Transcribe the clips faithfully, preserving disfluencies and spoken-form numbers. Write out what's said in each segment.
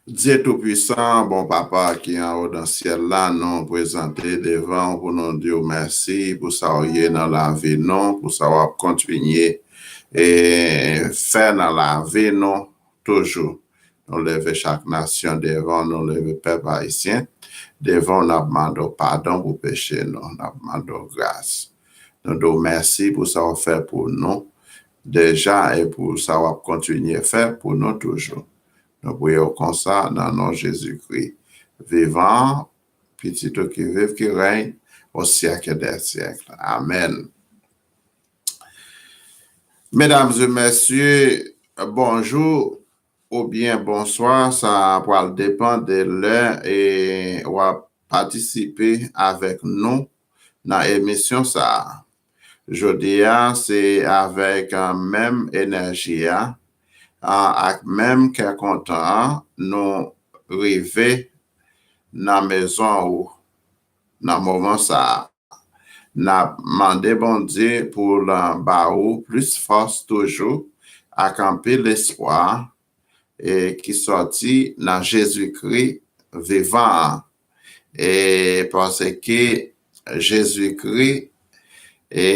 Dye Toupisan, bon Papa ki anwo nan syèl la, nou prezante devan w pou nou di w mèsi pou sa w ye nan lavi nou, pou sa w ap kontinye e fè nan lavi nou toujou. Nou leve chak nasyon devan w, nou leve pèp ayisyen devan w, n ap mande w padon pou peche nou, n ap mande w gras. Nou di w mèsi pou sa w fè pou nou deja e pou sa w ap kontinye fè pou nou toujou. Nou priye w konsa nan non Jezikri vivan an, Pitit ou ki viv, ki rèy o syèk dè syèk. Amèn. Medam e mesye, bonjou oubyen bonswa, sa pral depann de lè e w ap patisipe avèk nou nan emisyon sa a. Jodi a, se avèk, a, menm enèji a, a, ak menm kè kontan an, nou rive nan mezon ou nan moman sa a. N ap mande Bondye pou l, a, ba ou plis fòs toujou ak anpil espwa e ki sòti nan Jezikri vivan an. E paske Jezikri e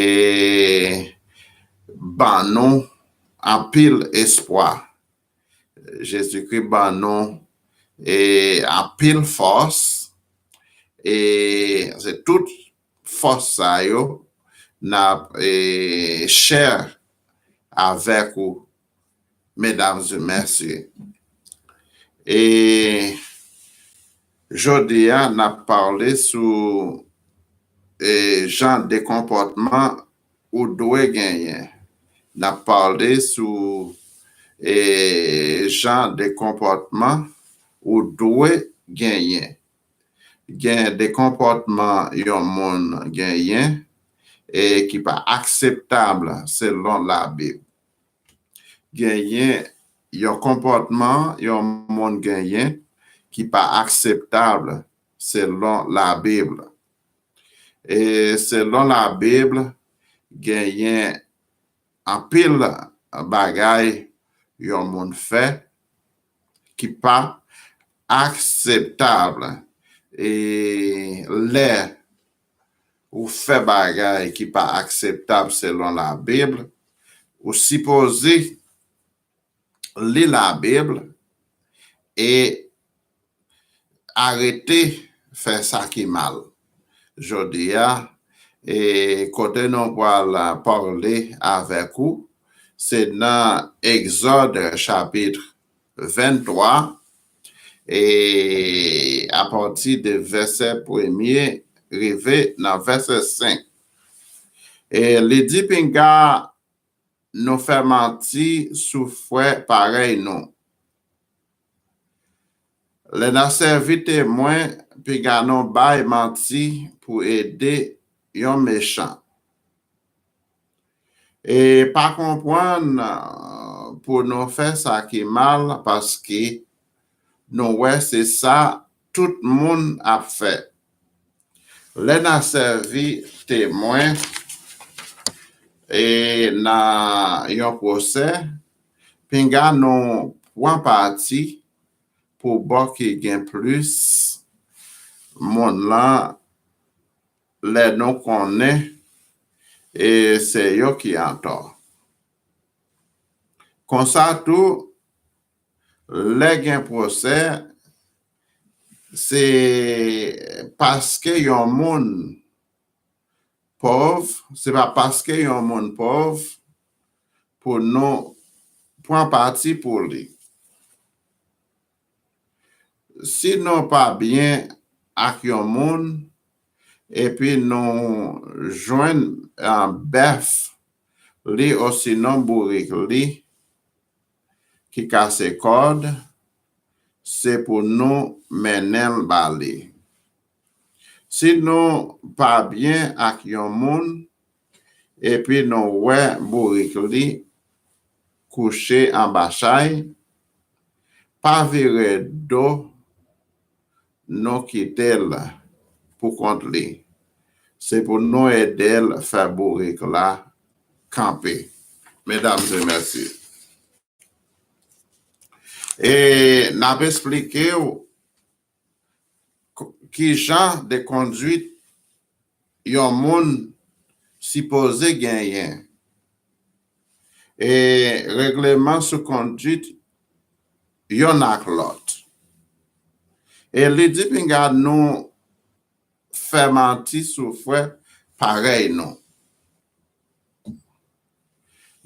ban nou anpil espwa. Jezikri ban nou e anpil fòs. E se tout fòs sa yo n ap e share avèk ou, medam e mesye. E jodi a, n ap pale sou e jan de konpòtman ou dwe genyen. N ap pale sou e jan de konpòtman ou dwe genyen. Gen de konpòtman yon moun genyen e ki pa akseptab selon Labib. Genyen yon konpòtman yon moun genyen ki pa akseptab selon Labib. E selon Labib, genyen anpil bagay yon moun fè ki pa akseptab. E lè ou fè bagay ki pa akseptab selon Labib, ou sipoze li Labib e arete fè sa ki mal. Jodi a, e kote nou pral pale avèk ou, se nan Egzòd chapit venntwa, e apati de vèsè premye rive nan vèsè senk. E li di, pinga nou fè manti sou frè parèy nou. Lè n a sèvi temwen, pinga nou bay manti pou ede yon mechan. E pa konprann, a, pou nou fè sa ki mal, paske nou wè se sa tout moun ap fè. Lè n a sèvi temwen e nan yon pwosè, pinga nou pran pati pou bò ki gen plis moun lan lè nou konnen e se yo ki antò. Konsa tou, lè gen pwosè, se paske yon moun pòv, se pa paske yon moun pòv pou nou pran pati pou li. Si nou pa byen ak yon moun, epi nou jwenn, a, bèf li osinon bourik li ki kase kòd, se pou nou mennen l ba li. Si nou pa byen ak yon moun, epi nou wè bourik li kouche anba chay, pa vire do nou kite l pou kont li. Se pou nou ede l fè bourik la kanpe. Medam e mesye. E n ap esplike w k- ki jan de kondwit yon moun sipoze genyen. E regleman sou kondwit yonn ak lòt. E li di pinga nou fè manti sou frè parèy nou.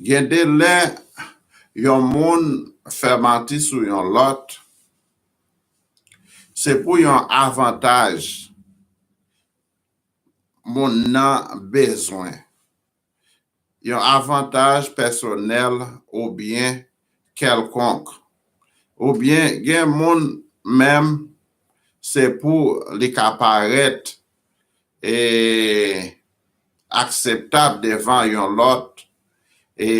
Gen de lè yon moun fè manti sou yon lòt, se pou yon avantaj moun nan bezwen, yon avantaj pèsonèl oubyen kèlkonk. Oubyen gen moun menm se pou li ka parèt e akseptab devan yon lòt e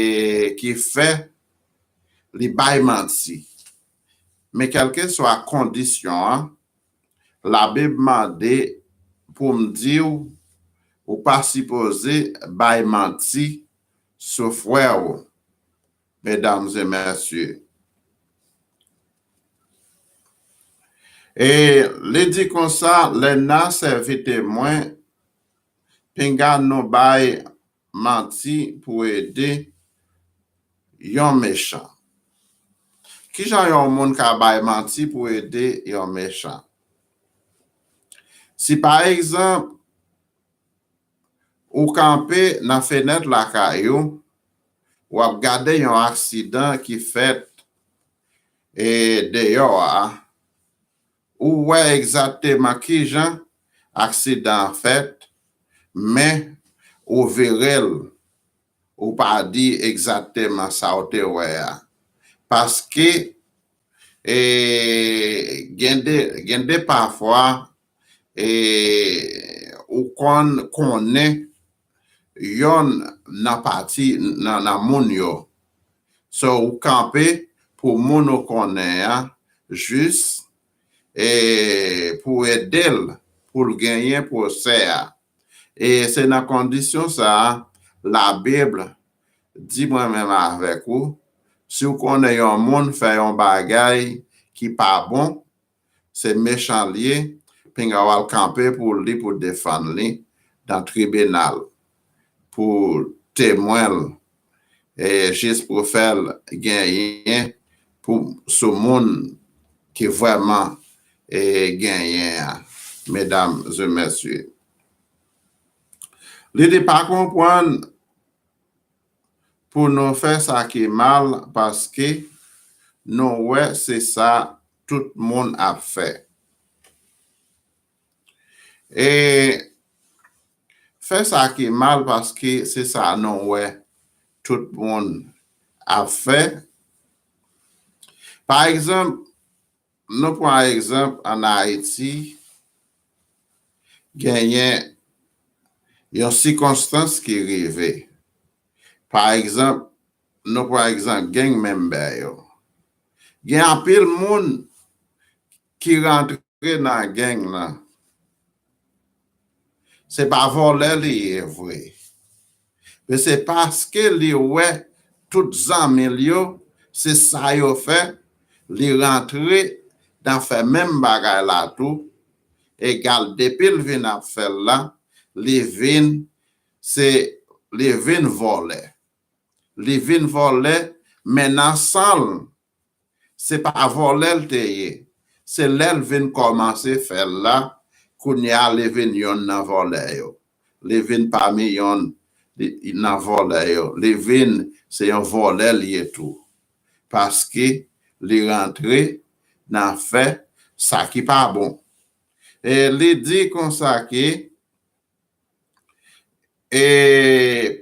ki fè li bay manti. Men kèlkeswa kondisyon an, Labib mande pou m di w, ou pa sipoze bay manti sou frè w, medam e mesye. E li di konsa, lè n a sèvi temwen, pinga nou bay manti pou ede yon mechan. Kijan yon moun ka bay manti pou ede yon mechan? Si pa egzanp, ou kanpe nan fenèt lakay ou, w ap gade yon aksidan ki fèt e deyò a, ou wè egzakteman kijan aksidan an fèt, men ou vire l, ou pa di egzakteman sa w te wè a. Paske e, gen de, gen de pafwa e, ou konn konnen yonn nan pati nan, nan moun yo. So, ou kanpe pou moun ou konnen an, jis e, pou ede l, pou l genyen pwosè a. E se nan kondisyon sa a, Labib di mwen menm avèk ou, si w konnen yon moun fè yon bagay ki pa bon, se mechan l ye, pinga w al kanpe pou li, pou defann li nan tribinal, pou temwen l, e jis pou fè l genyen pou, sou moun ki vrèman e, genyen an, medam e mesye. Li di pa konprann pou nou fè sa ki mal, paske nou wè se sa tout moun ap fè. E fè sa ki mal, paske se sa nou wè tout moun ap fè. Pa egzanp, nou pran egzanp ann Ayiti, genyen yon sikonstans ki rive. Pa egzanp, nou pran egzanp gang member yo. Gen anpil moun ki rantre nan gang lan. Se pa vòlè li ye vre. Men se paske li wè tout zanmi l yo, se sa yo fè, li rantre nan fè menm bagay la tou, egal depi l vin ap fè l la, li vin, se, li vin vòlè. Li vin vòlè, men nan san l, se pa vòlè l te ye. Se lè l vin kòmanse fè l la, kounye a li vin yonn nan vòlè yo. Li vin pami yonn li- nan vòlè yo. Li vin se yon vòlè l ye tou. Paske li rantre nan fè sa ki pa bon. E li di konsa ke, e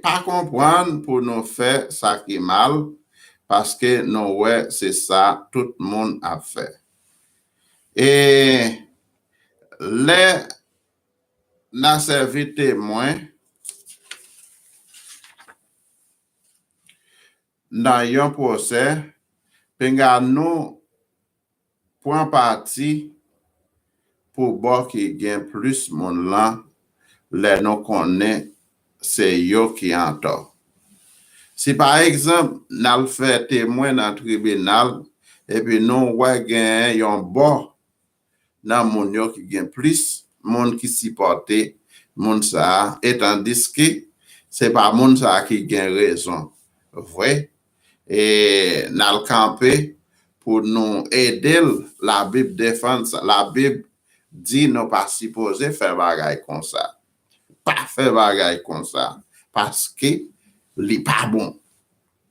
pa konprann pou nou fè sa ki mal, paske nou wè se sa tout moun ap fè. E lè n a sèvi temwen nan yon pwosè, pinga nou pran pati pou bò ki gen plis moun lan lè nou konnen se yo ki antò. Si pa egzanp, n al fè temwen nan tribinal, Epi nou wè gen yon bò nan moun yo ki gen plis moun ki sipòte moun sa a, etandiske se pa moun sa a ki gen rezon vre. E n al kanpe pou nou ede l. Labib defann sa. Labib di nou pa sipoze fè bagay konsa. Pa fè bagay konsa, paske li pa bon.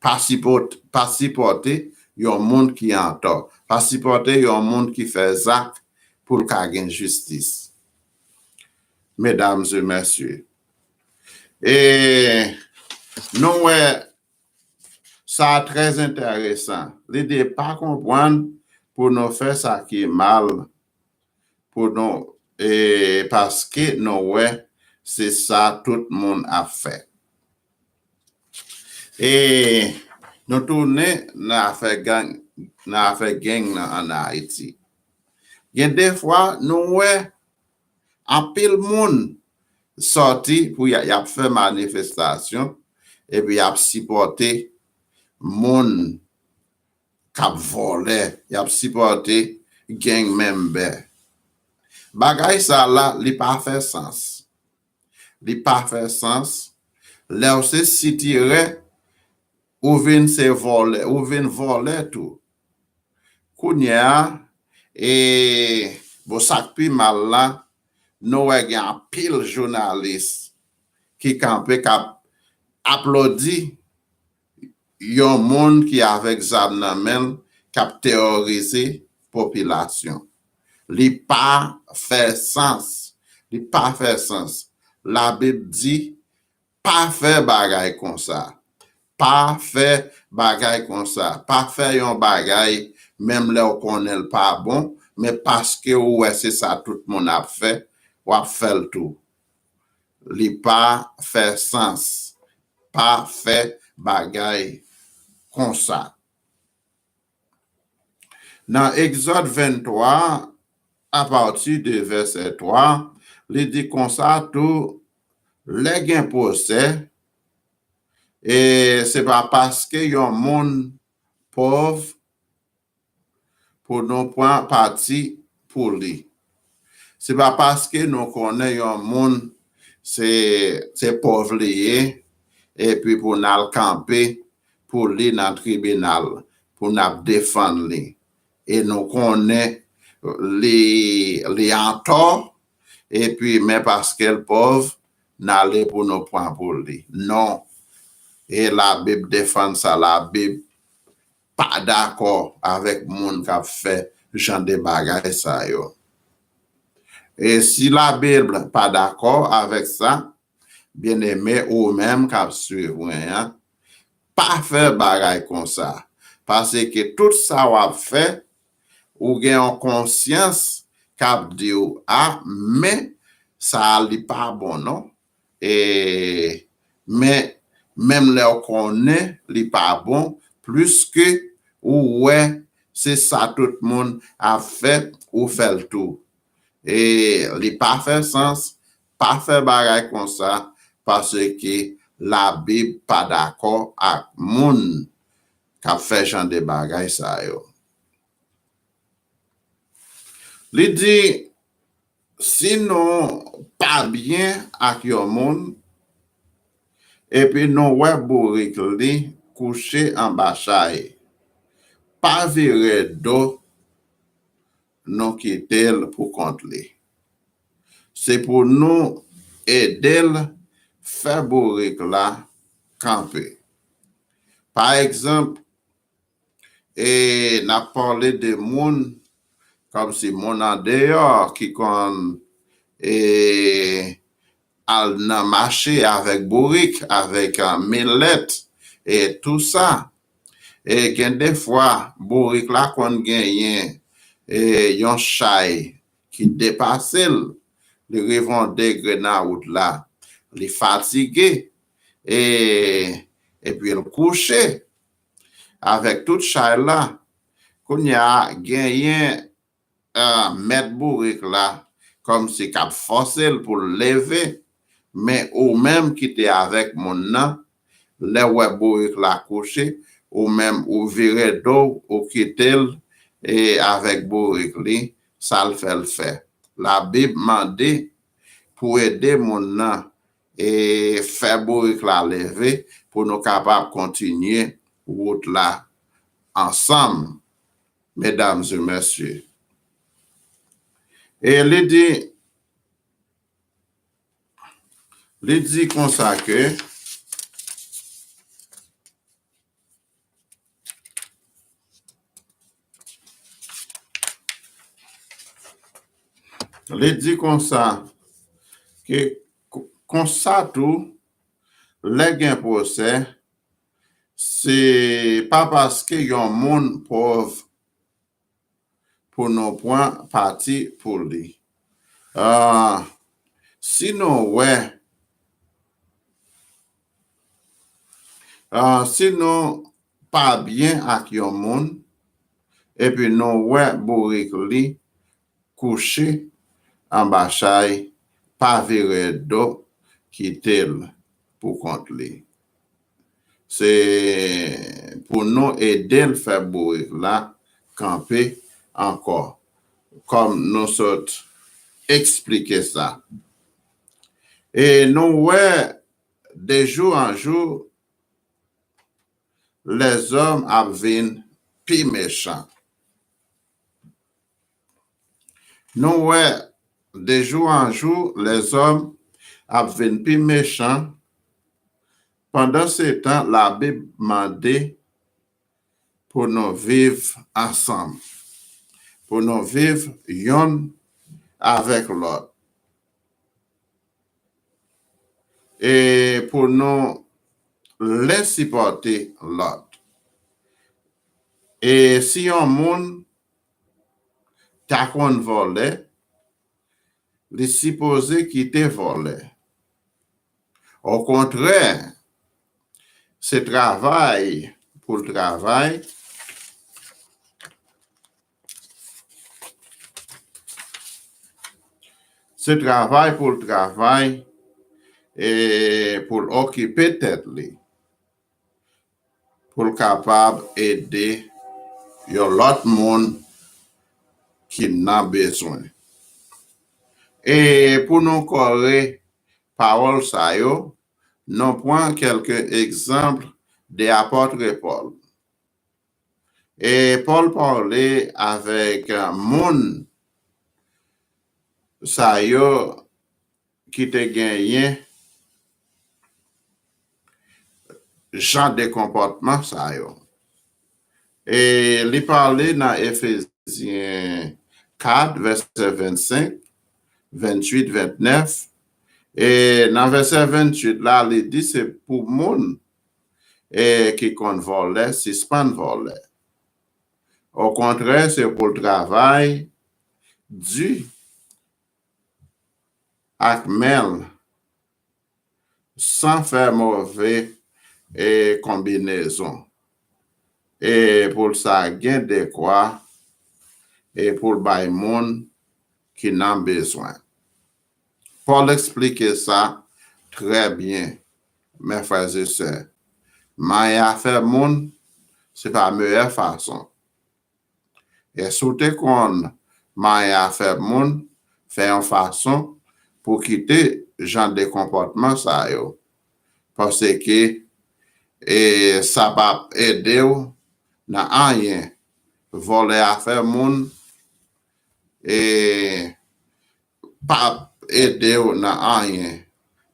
Pa sipòt-, pa sipòte yon moun ki antò. Pa sipòte yon moun ki fè zak pou l ka gen jistis. Medam e mesye, e nou wè sa trè enteresan. Li di pa konprann pou nou fè sa ki mal, pou nou, e, paske nou wè se sa tout moun ap fè. E nou tounen nan afè gang, nan afè gang nan ann Ayiti. Gen de fwa nou wè anpil moun sòti pou y a, y ap fè manifestasyon, epi y ap sipòte moun k ap vòlè, y ap sipòte gang member. Bagay sa la, li pa fè sans. Li pa fè sans. Lè w se sitirè, ou vin se vòlè, ou vin vòlè tou. Kounye a, e, bon, sa k pi mal la, nou wè gen anpil jounalis ki kanpe, k ap aplodi yon moun ki avèk zam nan men l, k ap teworize popilasyon. Li pa fè sans. Li pa fè sans. Labib di, pa fè bagay konsa. Pa fè bagay konsa. Pa fè yon bagay, menm lè w konnen l pa bon, men paske ou wè se sa tout moun ap fè, w ap fè l tou. Li pa fè sans. Pa fè bagay konsa. Nan Egzòd venntwa, apati de vèsè twa, li di konsa tou, lè gen pwosè, e se pa paske yon moun pòv pou nou pran pati pou li. Se pa paske nou konnen yon moun se, se pòv li ye, epi pou n al kanpe pou li nan tribinal, pou n ap defann li. E nou konnen li, li antò, epi men paske l pòv, n ale pou nou pran pou li. Non. E Labib defann sa, Labib pa dakò avèk moun k ap fè jan de bagay sa yo. E si Labib pa dakò avèk sa, byeneme, ou menm k ap swiv mwen an, pa fè bagay konsa. Paske tout sa w ap fè, ou gen yon konsyans k ap di w, a, men sa a li pa bon, non. E, men, menm lè w konnen li pa bon, pliske ou wè se sa tout moun ap fè, ou fè l tou. E li pa fè sans, pa fè bagay konsa, paske Labib pa dakò ak moun k ap fè jan de bagay sa yo. Li di, si nou pa byen ak yon moun, epi nou wè bourik li kouche anba chay, pa vire do nou kite l pou kont li. Se pou nou ede l fè bourik la kanpe. Pa egzanp, e n ap pale de moun, kòmsi moun andeyò ki konn, e, al nan mache avèk bourik, avèk, a, milèt, e tou sa. E gen de fwa, bourik la konn genyen, e, yon chay ki depase l, li rive yon degre nan wout la, li fatige, e, epi l kouche avèk tout chay la. Kounye a, genyen, a, mèt bourik la, kòmsi k ap fòse l pou l leve, men ou menm ki te avèk moun nan, lè w wè bourik la kouche, ou menm ou vire do w, ou kite l, e avèk bourik li, sa l fè l fè. Labib mande pou ede moun nan e fè bourik la leve pou nou kapab kontinye wout la ansanm, medam e mesye. E li di, li di konsa ke Li di konsa, ke konsa tou, lè gen pwosè, se pa paske yon moun pòv pou nou pran pati pou li. Ah, si nou wè, ah, si nou pa byen ak yon moun, epi nou wè bourik li kouche anba chay, pa vire do, kite l pou kont li. Se pou nou ede l fè bourik la kanpe ankò, kòm nou sot eksplike sa. E nou wè, de jou an jou, lèzòm ap vin pi mechan. Nou wè, de jou an jou, lèzòm ap vin pi mechan. Pandansetan, Labib mande pou nou viv ansanm, pou nou viv yonn avèk lòt, e pou nou len sipòte lòt. E si yon moun ta konn vòlè, li sipoze kite vòlè. Okontrè, se travay pou l travay, se travay pou l travay, e pou l okipe tèt li, pou l kapab ede yon lòt moun ki nan bezwen. E pou nou kore pawòl sa yo, nou pran kèlke egzanp de apòt Pòl. E Pòl pale avèk, eh, moun sa yo ki te genyen jan de konpòtman sa yo. E li pale nan Efezyen kat, vèsè vennsenk, venntuit, vennèf. E nan vèsè venntuit la, li di se pou moun, e, ki konn vòlè, sispann vòlè. Okontrè, se pou l travay di ak men l, san fè move, e, konbinezon, e pou l sa gen dekwa, e pou l bay moun ki nan bezwen. Pòl eksplike sa trè byen, mes frères et sœurs. Manyen afè moun, se pa meyè fason. E si w te konn manyen afè moun, fè yon fason pou kite jan de konpòtman sa yo. Paske, e, sa p ap ede w nan anyen. Vòlè afè moun, e, p ap ede w nan anyen.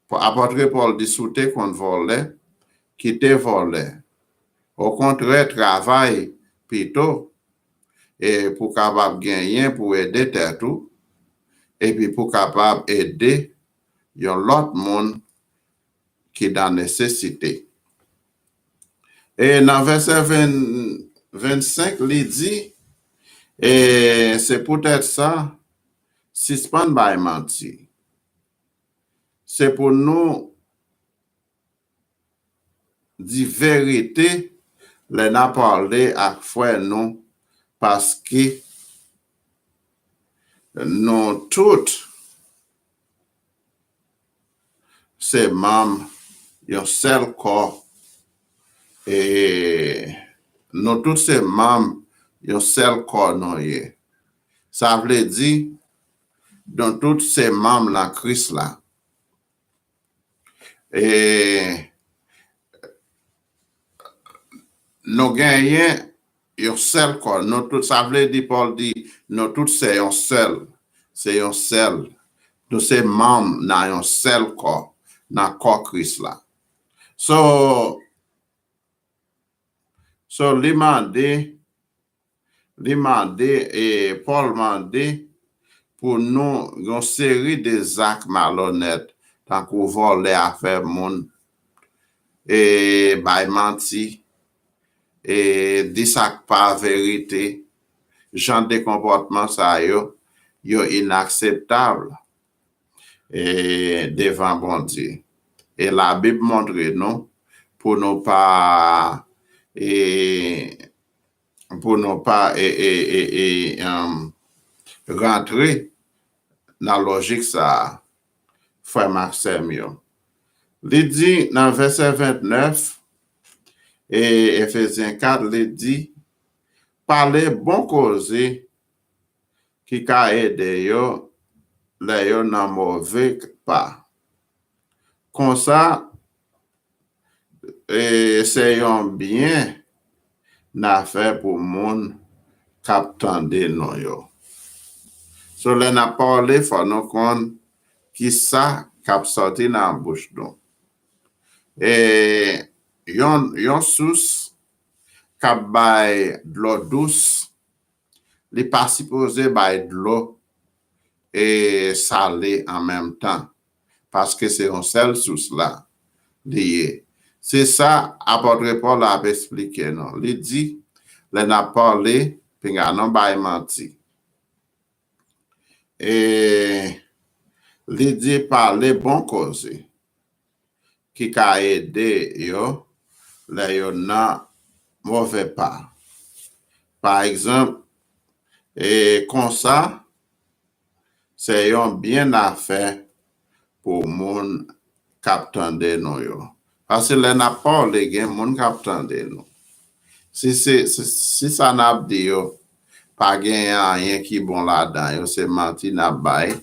Apòt Pòl di, si w te konn vòlè, kite vòlè. Okontrè, travay pito, e pou kapab genyen pou ede tèt ou, epi pou kapab ede yon lòt moun ki nan nesesite. E nan vèsè ven, vennsenk, li di, e se poutèt sa, sispann bay manti. Se pou nou di verite lè n ap pale ak frè nou, paske nou tout se manm yon sèl kò, e nou tout se manm yon sèl kò nou ye. Sa vle di, nou tout se manm nan Kris la. E nou genyen yon sèl kò. Nou tout, sa vle di, Pòl di, nou tout se yon sèl. Se yon sèl. Nou se manm nan yon sèl kò, nan kò Kris la. So, so li mande, li mande, e Pòl mande pou nou yon seri de zak malonèt, tankou vòlè afè moun, e bay manti, e di sa k pa verite, jan de konpòtman sa yo, yo inakseptab e devan Bondye. E Labib montre nou pou nou pa, e, pou nou pa, e, e, e, e, um, rantre nan lojik sa a, frè m ak sè m yo. Li di nan vèsè vennèf, e Efezyen kat, li di, pale bon koze ki ka ede yo lè yo nan move pa. Konsa, e, se yon byen n a fè pou moun k ap tande nou yo. So, lè n ap pale, fò nou konn ki sa k ap sòti nan bouch nou. E yon, yon sous k ap bay dlo dous, li pa sipoze bay dlo e sale an menm tan, paske se yon sèl sous la li ye. Se sa apòt Pòl ap esplike nou. Li di, lè n ap pale, pinga nou bay manti. E li di pale bon koze ki ka ede yo lè yo nan move pa. Pa egzanp, e konsa, se yon byen n a fè pou moun k ap tande nou yo. Paske lè n ap pale, gen moun k ap tande nou. Si se, si, si sa n ap di yo, pa gen anyen ki bon ladan yo, se manti n ap bay.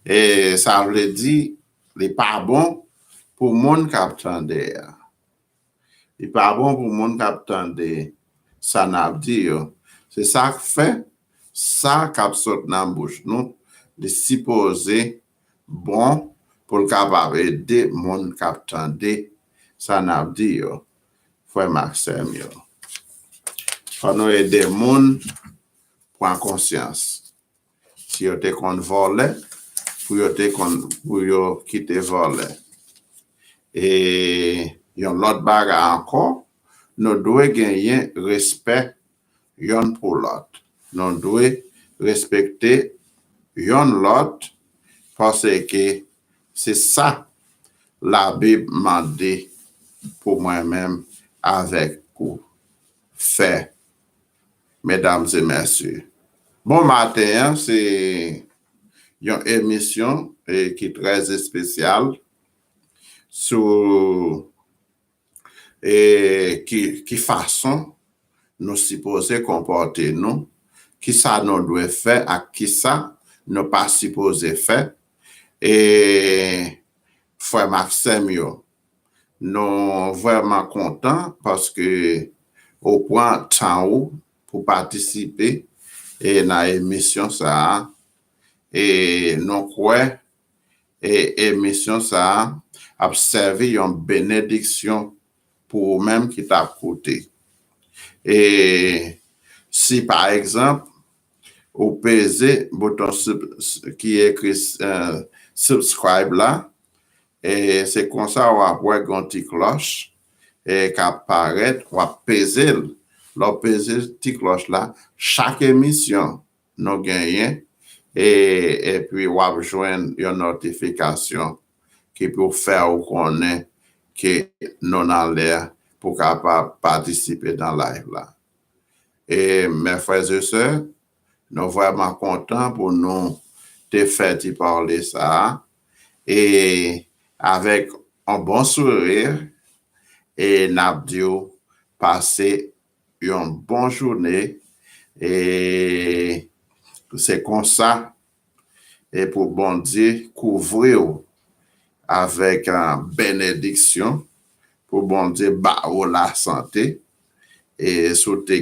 E sa vle di, li pa bon pou moun k ap tande a. Li pa bon pou moun k ap tande sa n ap di yo. Se sa k fè, sa k ap sot nan bouch nou, li sipoze bon pou l kapab ede moun k ap tande sa n ap di yo, frè m ak sè m yo. Fò nou ede moun pran konsyans. Si yo te konn vòlè, pou yo te konn, pou yo kite vòlè. E yon lòt bagay ankò, nou dwe genyen respè yonn pou lòt. Nou dwe respekte yonn lòt, paske se sa Labib mande pou mwen menm avèk ou fè, medam e mesye. Bon maten an, se yon emisyon, e, ki trè espesyal sou, e, ki, ki fason nou sipoze konpòte nou, ki sa nou dwe fè ak ki sa nou pa sipoze fè. E frè m ak sè m yo, nou vrèman kontan paske ou pran tan ou pou patisipe, e, nan emisyon sa a. E nou kwè, e, emisyon sa a ap sèvi yon benediksyon pou ou menm ki t ap koute. E si, pa egzanp, ou peze bouton sub-, ki ekri, eh, subscribe la, e se konsa w ap wè gen yon ti klòch, e, k ap parèt, w ap peze l. Lè w peze ti klòch la, chak emisyon nou genyen, e, epi w ap jwenn yon notifikasyon ki pou fè w konnen ke nou nan lè pou w kapab patisipe nan live la. E, mes frères et sœurs, nou vrèman kontan pou nou te fè ti pale sa a. E avèk yon bon souri, e n ap di w Pase yon bon jounen. E se konsa, e pou Bondye kouvri w avèk, ah, benediksyon, pou Bondye ba ou lasante. E si w te